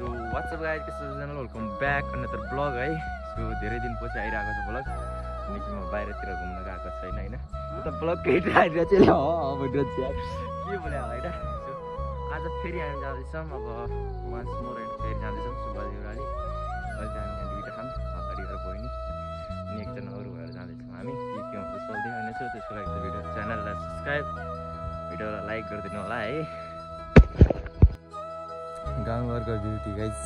So WhatsApp guys के channel welcome back another blog है। So धेरै दिन पछि आइरहेको छ ब्लग। किनकि म बाहिरतिर घुम्न गएको छैन होइन। त ब्लग केही आइरहेको चाहिँ के बोले होइन। सो आज फेरि हामी जाँदैछौँ अब वान्स मोर होइन फेरि जाँदैछौँ सुब्बाजी ओह्राली। अहिले चाहिँ हामी दुईवटा छौँ अगाडि र बहिनी अनि एकजना अरू भएर जाँदैछौँ हामी के हुन्छ सोध्दै होइन। सो त्यसको लागि भिडियो च्यानललाई सब्सक्राइब भिडियोलाई लाइक गरिदिनु होला है। गाउँघरको ब्युटी गाइज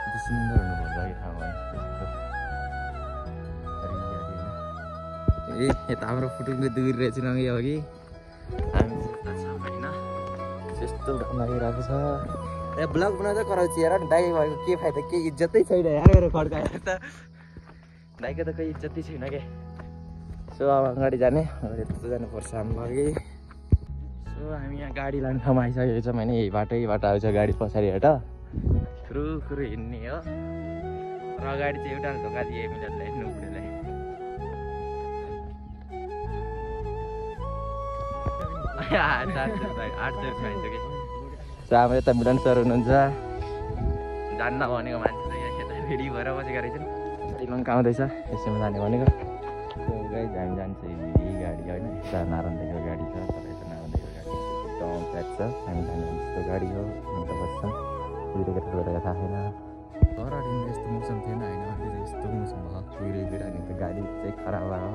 यति सुन्दर हुनुपर्छ है ठाउँमा ए यता हाम्रो फुटुङको दुरी रहेछ नगि अघि हामी यता छौँ होइन। यस्तो घाम लागिरहेको छ ए ब्लग बनाउँदै कराउँछु हेर दाइ भएको के फाइदा केही इज्जतै छैन यार मेरो खड्काएर त दाइको त केही इज्जतै छैन क्या। सो अब अगाडि जाने अगाडि यस्तो जानुपर्छ हाम्रो अघि। सो हामी यहाँ गाडी लाने ठाउँमा आइसकेको छौँ होइन। यही बाटो आउँछ गाडी पछाडिबाट खुरु हिँड्ने हो र अगाडि चाहिँ एउटा ढोका दिए मिनटलाई नुपुरेलाई 800 खाइन्छ कि। सो हाम्रो यता मिलन सर हुनुहुन्छ जान्न भनेको मान्छे चाहिँ यहाँ यता रेडी भएर बसेको रहेछन्। गाडी लङ्काउँदैछ यसोमा जाने भनेको। सो गाइज हामी जान्छ यही गाडी होइन। यता नारायणको गाडी छ छ हामी जाने जस्तो गाडी हो अन्त बस्छौँ कुहिरो केटा गरेर थाहा छैन। घर अडिँदा यस्तो मौसम थिएन होइन। अहिले चाहिँ यस्तो मौसम भयो कुहिरो बिरानी त गाडी चाहिँ खराब भयो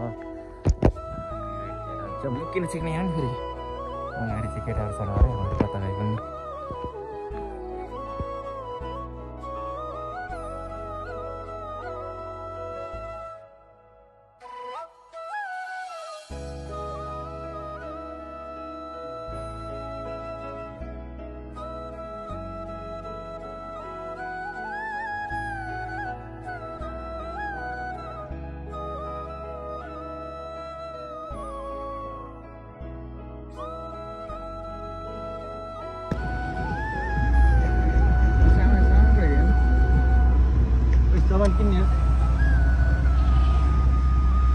हो किन सिक्ने हो नि फेरि गाडी चाहिँ केटाहरू छ अरे मैले कता गए पनि।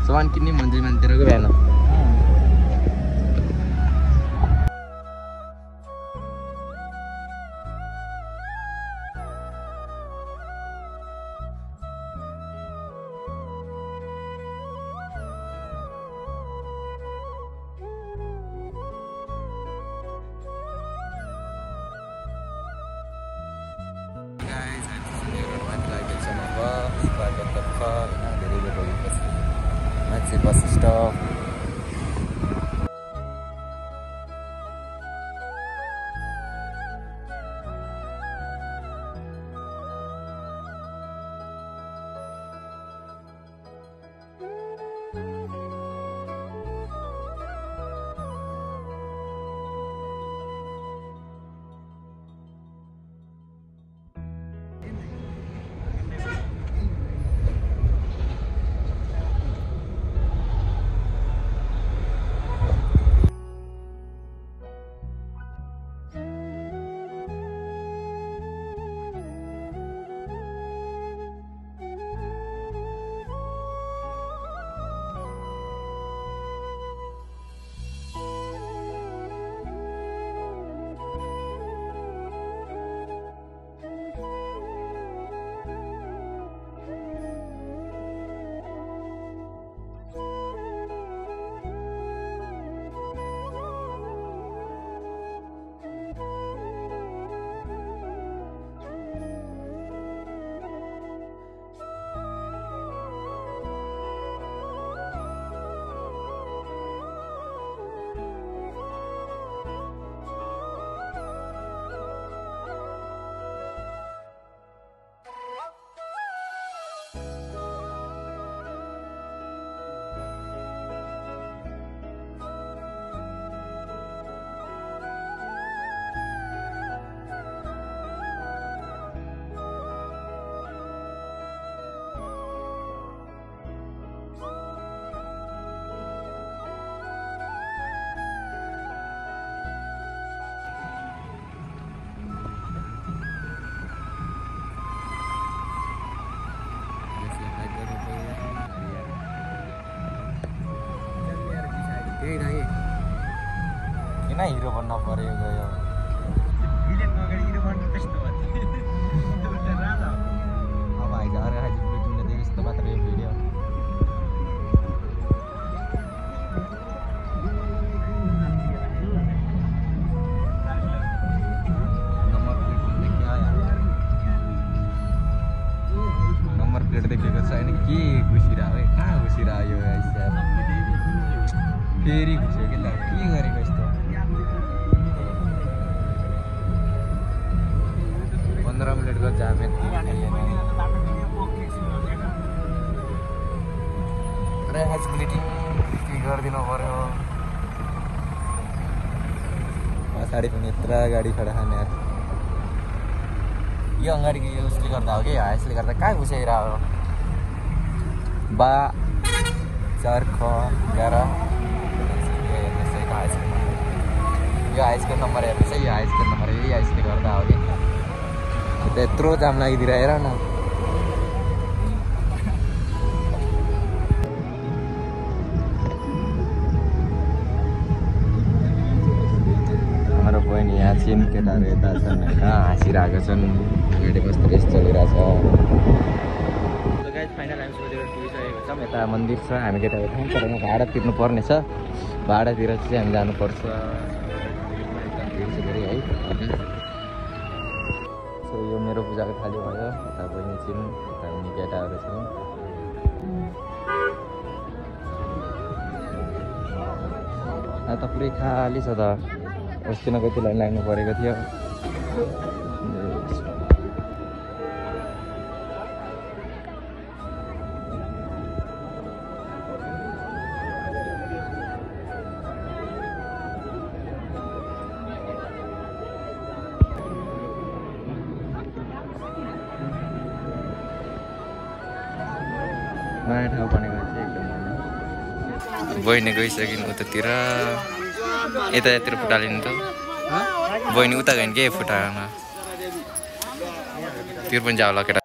सामान किन्ने भन्छ मान्छेहरूको बिहान bus stop. किन हिरो बन्न पर्यो गयो 15 मिनेटको जाम रेस्पोन्सिबिलिटी के गरिदिनु पर्यो पछाडि पनि यत्रो गाडी खडा खाने यार यो अगाडिको यो उसले गर्दा हो कि यसले गर्दा कहाँ घुसाइरहेको बा 4 ख 11 यो हाइस्कुल नम्बर हेर्नुहोस् है यो हाइस्कुल नम्बर यही हाइस्कुल गर्दा हो कि त्यत्रो जाम लागिदिएर हेर न हाम्रो बहिनी यहाँ छिन् केटाहरू यता छन् होइन हाँसिरहेको छन् गाडी कस्तो रेस चलिरहेछ फाइनल हामी सोधेर पुगिसकेको छौँ यता मन्दिर छ हामी केटाहरू ठाउँ तर भाडा तिर्नु पर्ने छ भाडातिर चाहिँ हामी जानुपर्छ धेरै है सो यो मेरो पूजाको थाली भयो यता बहिनी छिन् यता पनि केटाहरू छौँ त पुरै खाली छ त अस्ति न कति लाइन लाग्नु परेको थियो नयाँ ठाउँ बनेको चाहिँ एकदम बहिनी गइसकिन् उतातिर यतातिर फुटालिनु त बहिनी उता गयो के फुटाएन त्यो पनि जाओ ल केटा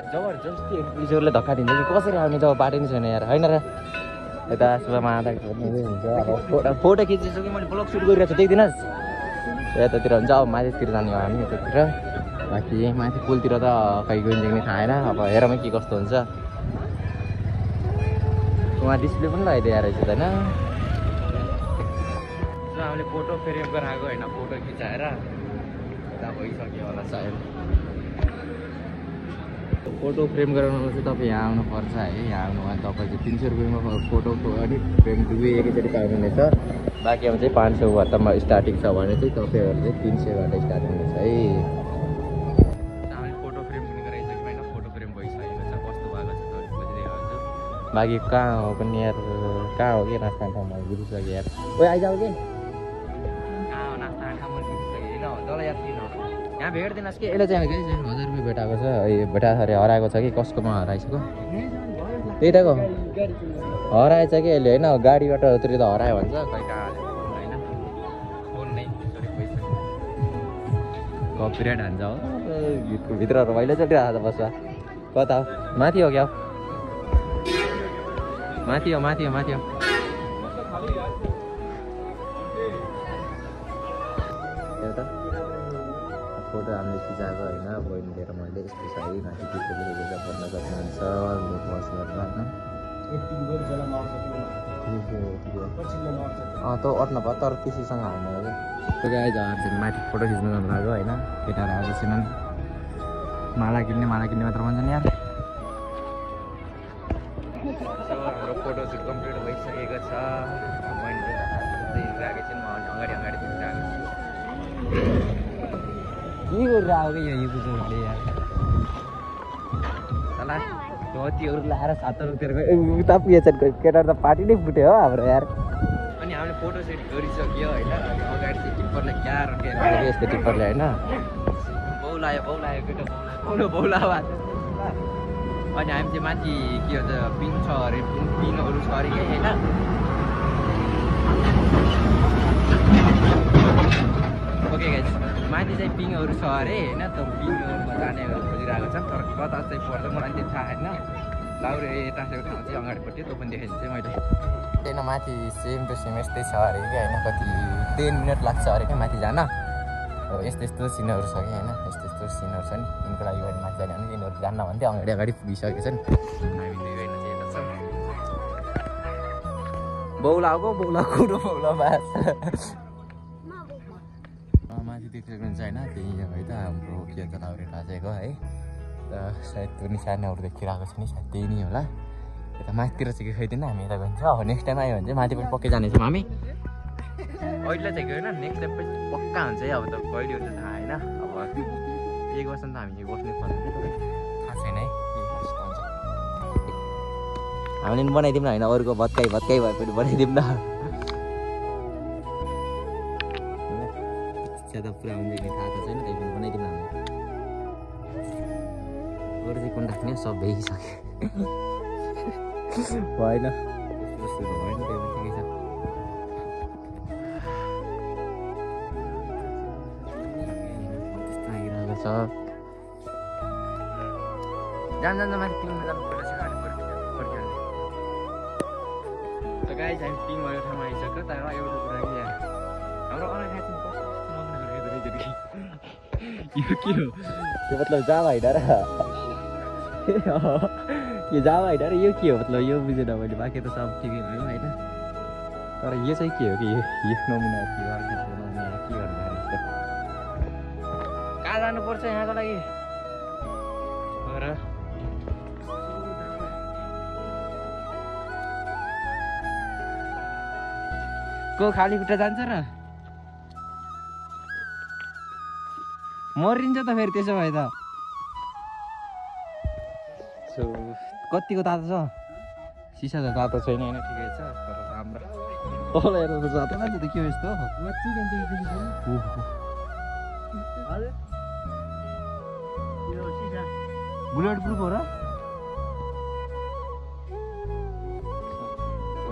जबरजस्ती पुलिसहरूले धक्का दिन्छ कि कसरी आउने जब बाटो नि छैन यार होइन र यता सुबहमा आँदा हुन्छ अब फोटो खिचिसक्यो कि मैले ब्लग सुट गरिरहेको छु देख्दिनस् यतातिर हुन्छ अब माथितिर जाने हो हामी यतातिर बाँकी माथि पुलतिर त खै गइन्छ कि थाहा छैन अब हेरौँ के कस्तो हुन्छ उहाँ डिस्प्ले पनि लगाइदिएर रहेछ होइन हामीले फोटो फ्रेम गराएको होइन फोटो खिचाएर यता भइसक्यो होला सायद फोटो फ्रेम गराउनु चाहिँ तपाईँ यहाँ आउनुपर्छ है यहाँ आउनुमा तपाईँ चाहिँ 300 रुपियाँमा फोटोको अलिक फ्रेम दुवै एकैचोटि पाउनुहुनेछ बाँकीमा चाहिँ 500 स्टार्टिङ छ भने चाहिँ तपाईँहरू चाहिँ 300बाट स्टार्ट हुनेछ है हामीले फोटो फ्रेम पनि गराइसक्यौँ होइन फोटो फ्रेम भइसकेको छ कस्तो भएको छ तपाईँले बुझिदिएको हुन्छ बाँकी कहाँ हो पनि यार कहाँ हो कि नास्ता ठाउँमा बिर्सिसक्यो यार ओ आइजाऊ कि कहाँ हो नास्ता ठाउँमा बिर्सिसक्यो होइन तल यार किन यहाँ भेटिदिनुहोस् कि यसले चाहिँ 1000 रुपियाँ भेटाएको छ भेटा अरे हराएको छ कि कसकोमा हराइसक्यो त्यही त हराएछ कि यसले होइन गाडीबाट उत्रै त हरायो भन्छ खै कहाँ होइन फोन नै पैसा कपिराइट हान्छ हो गीतको भित्र रमाइलो चलिरहेको छ बस्दा कता माथि हो क्या माथि हो माथि हो माथि हो फोटो हामीले खिचाएको होइन बहिनी लिएर मैले यस्तो छ है माथि गीतको लेखेको छ पढ्न सक्नुहुन्छ त अट्न भयो तर त्यसैसँग हाल्नु हो कि आइज माथि फोटो खिच्नु जानु लाग्यो होइन केटाहरू आएको छैनन् माला किन्ने मात्र भन्छन् यार हाम्रो फोटोसुट कम्प्लिट भइसकेको छ मैले हिँडिरहेको छु म अगाडि हिँडिरहेको छु के गरिरहेको कि यो पुजहरूले यार सला धोतीहरू लाएर 700 रुपियाँको उता पुगेछ केटाहरू त पार्टी नै फुट्यो हो हाम्रो यार अनि हामीले फोटो सेट गरिसक्यो होइन अगाडि चाहिँ टिप्परले क्या रकेर यस्तो टिप्परले होइन बौलायो केटा बौला अनि हामी चाहिँ माथि के भन्छ पिङ छ अरे पिङहरू छ अरे कि होइन ओके गाइस माथि चाहिँ पिङहरू छ अरे होइन त्यो पिङहरूमा जानेहरू खोजिरहेको छ तर कता चाहिँ पर्छ मलाई त्यो थाहा छैन लाउरे यताको ठाउँ चाहिँ अगाडिपट्टि त्यो पनि देखेको चाहिँ मैले त्यही माथि सेम टु सेम यस्तै छ अरे कि होइन कति 10 मिनट लाग्छ अरे क्या माथि जान यस्तो सिनहरू छ कि होइन यस्तो सिनहरू छ नि यिनको लागि पनि माथि जाने भने यिनीहरू जान्न भन्थ्यो अगाडि पुगिसकेको छ नि हामी दुई बहिनी चाहिँ यता छ बौलाको कुरो बौला बास माथि देखेको हुन्छ होइन त्यही है त हाम्रो के त लाउरे राजेको है त सायद त्यो निशानाहरू देखिरहेको छ नि सायद त्यही नै होला यता माथितिर चाहिँ खाइदिएन हामी यता गइन्छ अब नेक्स्ट टाइम आयो भने चाहिँ माथि पनि पक्कै जानेछौँ हामी अहिले चाहिँ गएन नेक्स्ट टाइम पनि पक्का हुन्छ है अब त कहिले हुन्छ थाहा होइन अब एक वर्ष त हामी बस्ने पर्छ थाहा छैन है हामीले पनि बनाइदिउँ न होइन अरूको भत्काइ भए पनि बनाइदिउँ न त पुरा हुन्छ कि थाहा त छैन त्यही पनि बनाइदिउँ न हामीले अरू चाहिँ कुन राख्ने सब भइसक्यो भएन जस्तो भएन त्यही पनि ठिकै छ त्यस्तो लागिरहेको छ जान माथि टिममा जानु पर्छ गाइस हामी टिमहरू ठाउँमा आइसक्यो तर एउटा कुरा के हाम्रो अनाखा चाहिँ कस्तो यो के हो त्यो मतलब जावा होइन र यो जावा होइन र यो के हो मतलब यो बुझेन मैले बाँकी त सब ठिकै भयो होइन तर यो चाहिँ के हो कि यो नमुना के हो नमुना के गर्नु कहाँ जानुपर्छ यहाँको लागि र को खाली खुट्टा जान्छ र मरिन्छ त फेरि त्यसो भए त कतिको तातो छ सिसा त तातो छैन होइन ठिकै छ तर राम्रो तल हेर्नु त जाँदैन नि त के हो यस्तो बुलेट प्रुफ हो र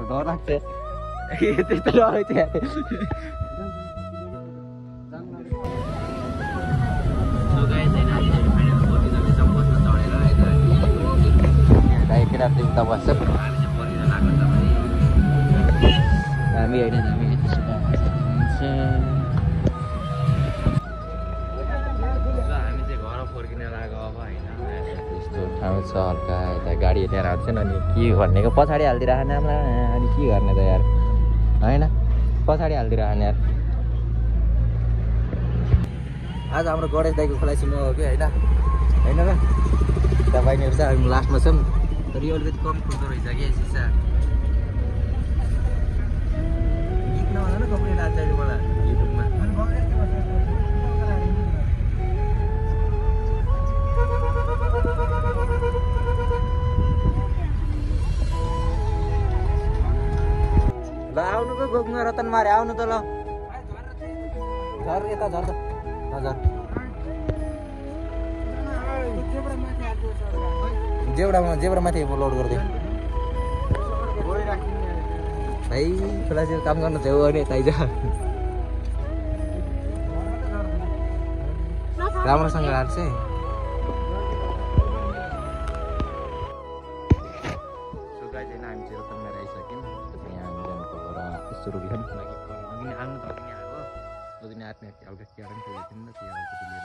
डर लाग्छ त्यस्तो डरै थियो उता बस्छ हामी होइन हामी चाहिँ घर फर्किन लाग्यो अब होइन त्यस्तो ठाउँ छ हल्का यता गाडी लिएर आउँछ नि अनि के भनेको पछाडि हालिदिइराख्ने हामीलाई अनि के गर्ने त यार होइन पछाडि हालिदिइराख्ने यार आज हाम्रो गणेश दाईको खोलाइसिनु हो कि होइन होइन र तपाईँहरू चाहिँ हामी लास्टमा छौँ तर यो अलिकति कम खुल्दो रहेछ कि सिसा गीत नभन न कपडा लाग्छ अहिले मलाई युट्युबमा ल आउनु पो गोक्नु रतन मारे आउनु त ल झर यता झर त हजुर जेब्रा माथि लोड गरिदियो भाइ खोलासिर काम गर्नु थियो अनि यता आइज राम्रोसँग हाल्छ सुरु आउनु त आएको आएको हल्का केरा पनि खेलेको थिएँ नि त त्यो लिएर